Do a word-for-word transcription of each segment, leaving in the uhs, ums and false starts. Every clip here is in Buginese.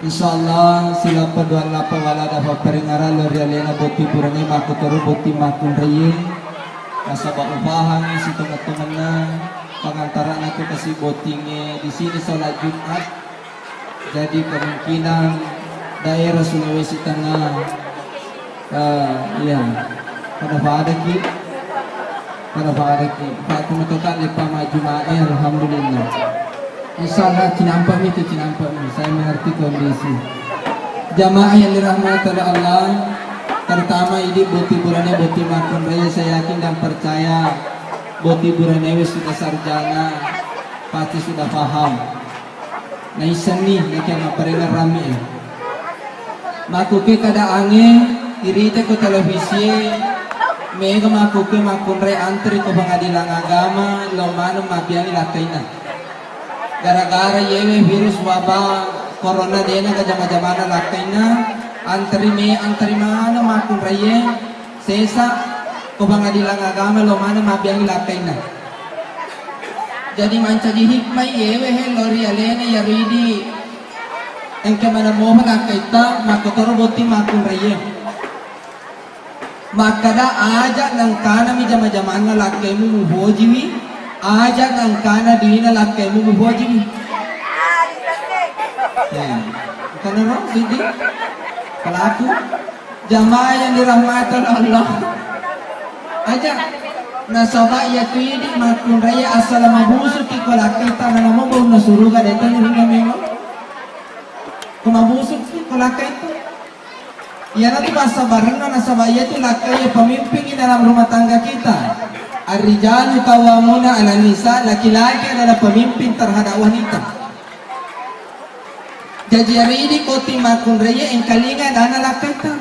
Insyaallah, silappa dua lappa walada papparingarang lao ri alena botting burane, makkutoro botting makkunraie. Nasaba upahangngi sitongeng-tongenna pangantarana tu kasi bottingnge di sini sholat Jumat. Jadi kemungkinan daerah Sulawesi Tengah, eh, iya, pada-padaki, pada-padaki. Pak Tumatoka lepa maju mae, alhamdulillah. Insyaallah, cinampe'mi tu, cinampe'mi. Saya mengerti kondisi. Jamaah yang dirahmati oleh Allah, terutama idi botting burane, botting makkunraie, saya yakin dan percaya botting buranewe sudah sarjana, pasti sudah paham. Naissenni, nakia mapparengngerang rammi e. Makkuke keadaangnge, irita ko televisie, mega makkuke makkunrai antri ko pengadilan agama, lo maneng mabbiangi lakkainna. Gara-gara yewe virus wabah corona dena kajama-jamana lakkainna, antri me, antri maneng makkunraie, sesa ko pengadilan agama lo maneng mabbiangi lakkainna. Jadi mancaji hikmai yewe he lo ri alena iyaro idi engka maneng mopa lakkaitta makkotoro botting makkunraie. Makkada aja nangkanami jama-jamanna lakkaimu mupojiwi, aja nangkana duina lakkaimu mupojiwi. Eh, engkana ro sidi pelaku. Jamaah yang dirahmati oleh Allah. Aja nasaba iyatu idi makkunraie asala mabusuki ko lakkaitta namo baunna suruga deta ni rinna memang. Ko mabusuki ko lakkaitta. Iyanatu passabarenna nasaba iyatu lakkaie pemimpin di dalam rumah tangga kita. Ar-rijalu qawwamuna 'alan nisa, laki-laki adalah pemimpin terhadap wanita. Jaji iyaro idi botting makkunraie engkalinga dana lakkaitta.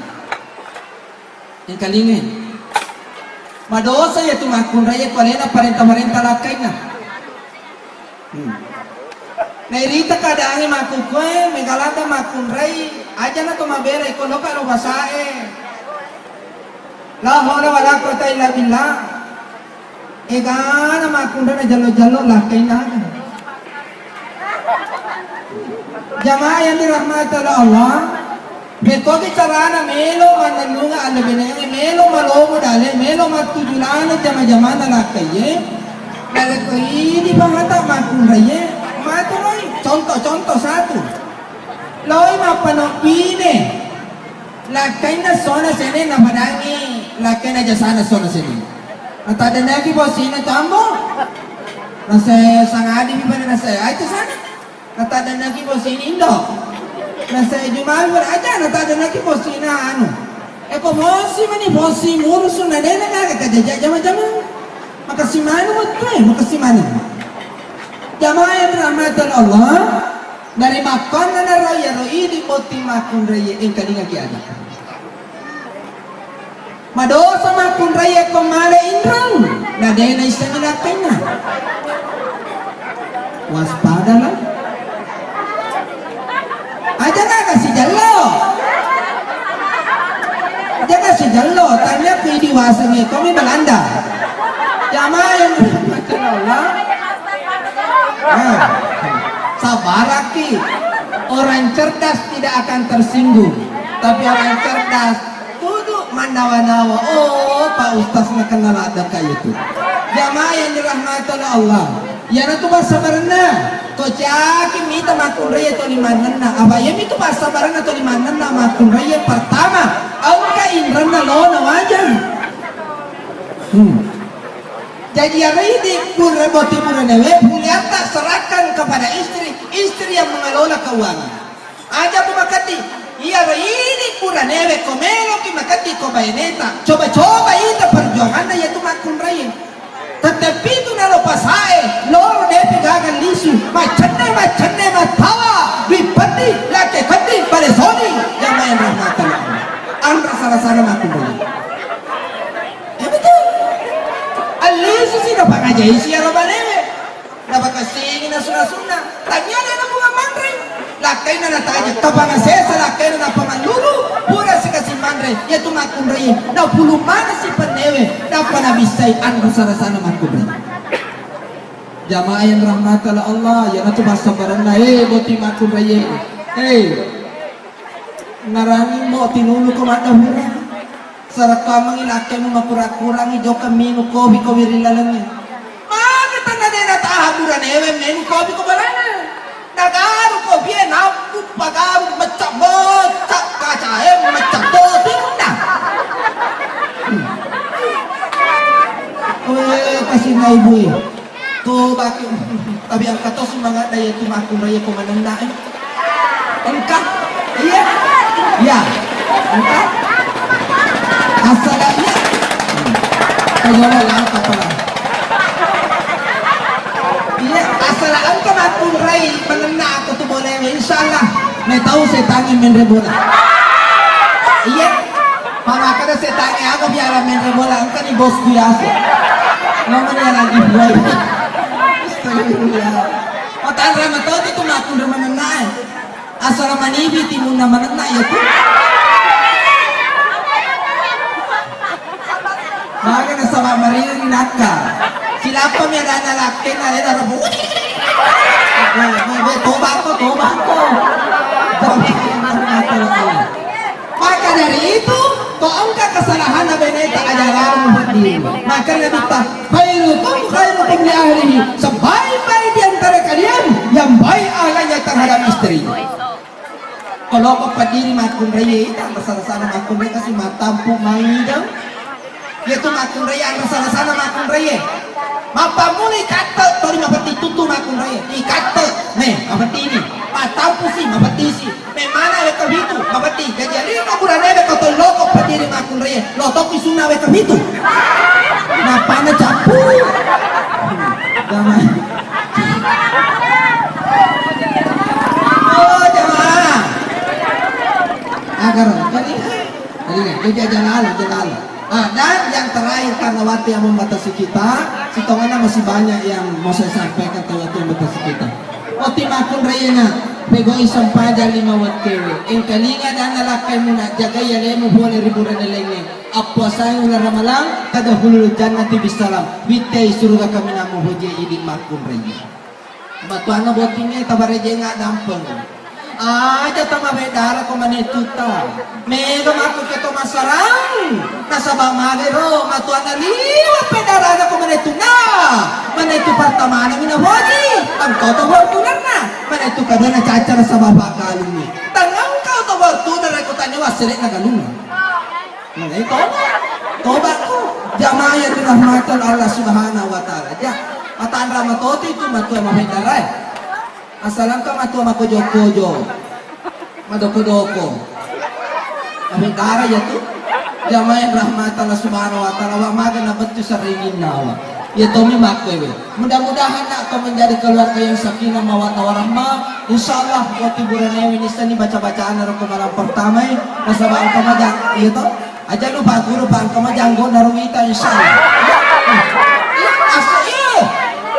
Engkalingai. Madosa iyatu makkunraie ko alena parenta-parenta lakkainna. Hmm. Nairita keadaangnge makkukue, mega ladde makkunrai, aja na to mabela iko loka lo basae. La haula wala quwata illa billah. Egana makkunrai na jallo-jallo lakkainna. Jamaah yang dirahmati oleh Allah, mekkogi carana melo mannennunga allebenengnge, melo malomo dale, melo mattuju lano jama-jamana lakkaie. Narekko idi pahata makkunraie, maturoi. Contoh, contoh satu. Loi mappanobine. Lakkainna sona sene napadangi lakkainna jasana sona sene. Nataddanaki bosina tambo. Nase sangadi mi pada nase aja sana. Nataddanaki bosina indo. Nase jumai pada aja nataddanaki bosina anu. Eko bosi mani bosi murusu nadena gaga kajaja jama-jama. Makasih manu wettu e, makasih manu. Jamaah yang dirahmati Allah. Narimakkuannanaro iyaro idi botting makkunraie engkalingaki ada. Madosa makkunraie ko male inreng, na de naissengi lakkainna. Waspadalah. Aja gaga sijallo. Aja gaga sijallo, tanya ku idi wasengnge, komi Belanda. Jamaah yang dirahmati Allah. Nah, sabaraki. Orang cerdas tidak akan tersinggung. Tapi orang cerdas tudu mannawa-nawa. Oh, Pak Ustaz nakenna ladde ka itu. Jamaah yang dirahmati oleh Allah. Iyanatu passabarenna. Ko caki mita makkunraie toli mannenna. Apa iyami tu passabarenna toli mannenna makkunraie pertama. Engka inrenna lona wajang. Hmm. Jaji iyaro idi pura botting buranewe, puliatta serahkan kepada istri, istri yang mengelola keuangan. Aja tu makeddi, iyaro idi buranewe ko meloki makeddi ko baineta, coba-coba ita perjuanganna iyatu makkunraie. Tette pitu nalo pasae, loro depi gaga lisu, maccenne-maccenne mattawa, dui peddi, lake keddi, bale soni, jamaah yang rahmati Allah. Anre sara-sara makkunraie. Eh, betul. Allisu si napangajai si iyaro balewe. Napakessingi nasu-nasunna. Tania de napunga manre. Lakkainna nataja. Tapanga sesa lakkainna napamallulu. Pura sikasi manre. Iyatu makkunrai. Napulu mana si pennewe. Nappa nabissai anre sara-sara makkunrai. Jamaah yang rahmati Allah, iyanatu passabarenna, eh, botting makkunraie. Eh, Narani mo tinulu ko maddahura. Sarakkamangi lakkemu makura-kurangi jokka minu kopi ko wiring lalengnge. Magi tanna de nataha buranewe minu kopi ko balana. Nagaru kopie nappu pagaru mecca-mecca kacae mecca kopi na. Oe kasih na ibu. Toba ki, tapi engka to semangat daya tu makkunrai ko manenna, eh. Engka? Iya? Iya. Engka? Asal iya. Kayana langka pala. Iya, asal engka makkunrai manenna aku tu boleh, insyaallah. Mai tau setangnge menre bola. Iya. Mamakkeda setangnge, "Aga biala menre bola, engkani bosku yase." Nomor yang lagi buai. Astagfirullah. Matanra matotu tu makkunrai manenna e. Asal manibi timunna manenna iya tu. Maga nasaba mariri nakka. Silappa mi adanna lakkenna lena rabu. Weh, weh, weh, tobako, tobako. Maka dari itu, ko engka kesalahanna beneta ajaranmu hadir. Maka Nabitta, "Khairukum khairukum li ahlihi." Sebaik-baik di antara kalian yang baik ahlaknya terhadap istri. Kalau ko padiri makkunraie, ita rasa-rasana makkunrai kasi matampu maidang. Iya tu makkunrai, anre sala-sala makkunrai. Mappammula ikatte, toli mapatti tuttu makkunrai. Ikatte, ne, mapettini. Mattampusi, mapettisi. Memana wekka pitu, mapatti. Jaji alena burane wekka toloko padiri makkunrai. Lo tokki sunna wekka pitu. Nappana cappu. Damai. Oh, jamaah. Agar, jadi, jadi, jadi aja lalu, aja lalu. Ah, dan yang terakhir, karena waktu yang membatasi kita, sitonganna masih banyak yang mau saya sampaikan ke waktu yang membatasi kita. Otti makkunraiena, pegoi sempaja lima waktu. Engkalinga dan lakkaimuna, jagai alemu pole ri burane laingnge. Appuasai uleng Ramalang, tadkhulul jannati bissalam. Wittei suruga kaminang muhojie idi makkunraie. Matuanna bottingnge tabarejengnga dampeng. Aja tamabedara ko manetutta. Mega makko ke to masarang. Nasaba magero matuanna liwa pedarana ko manettunna. Manettu pertamana mina boji. Engkau to fortunanna. Manettu kadona cacara sababa galungngi. Tangengkau to fortuna reko tanya wasere na galungngi. Nah, itu toba. Toba ku jamaah yang dirahmati Allah Subhanahu wa Ta'ala. Ja, matanra matoti tu matua mafedara. Asal engka matua makojo-kojo, madoko-doko, mafedara ya tu. Jamaah yang rahmat Allah Subhanahu wa Ta'ala, wa maga na bettu saringinnawa. Ya tomi makkewe. Mudah-mudahan nak kau menjadi keluarga yang sakinah mawaddah warahmah. Insyaallah, kau tiburan ewe nisani baca-bacaan roko malam pertama, eh. Nasaba engka maja, iya to? Aja lupa guru, Pak, engka maja anggona ro wita, insyaallah. Iya, asa, iya.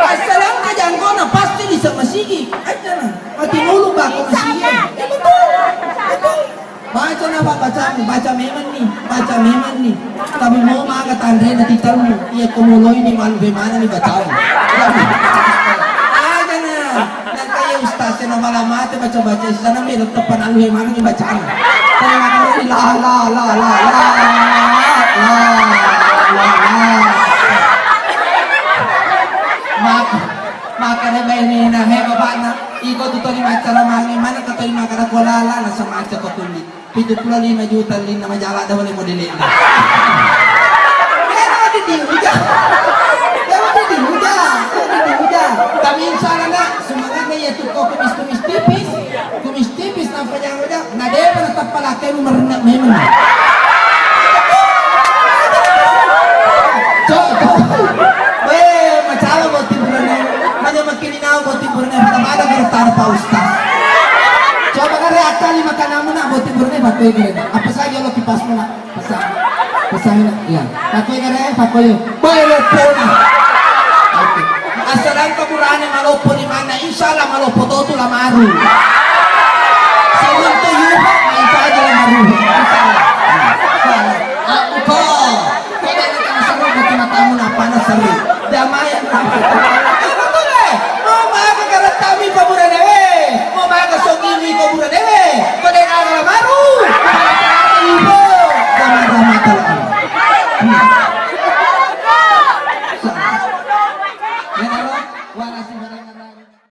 Asal engka anggona, pasti bisa masigi. Aja na. Mati mulu, Pak, kau masigi. Ya, betul. Betul. Baca na, Pak, bacamu, baca memang nih, baca memang nih. Tapi mau maga tanrena titelmu, iya ko moloi ni malu bemana ni bacamu. Aja na, nang kaya ustaz na malamate baca-baca sana melo tepan alu bemana ni bacamu. Terima kasih, la, la, la, la, la, la, la, la. Mak-, makanya bayi ni nah, he, bapakna, iko tu tadi macara mangi, mana kata ini makanya kolala, nasa maca kau tulis. Pitu pulo lima juta linna majala da wale modelena. Iya, didi uja. Iya, didi uja. Didi uja. Tapi insya Allah, nak, semangatnya ya tu kau kumis-kumis tipis. Kumis tipis nampa jangan uja. Nah, dia pernah tappa lakai lu merenak memang. Cok, cok. Weh, macala buat tiburan. Mana makin Nau botting burane, pertama ada geretar Pak Ustaz. Coba kan reaksi lima kanamu nak botting burane pakai gere. Apa saja lo kipasmu nak? Pasang. Pasang nak. Ya. Pakai gere, pakai yo. Boy lo pona. Oke. Asal engka burane maloppo di mana, insya Allah maloppo to tu lamaru.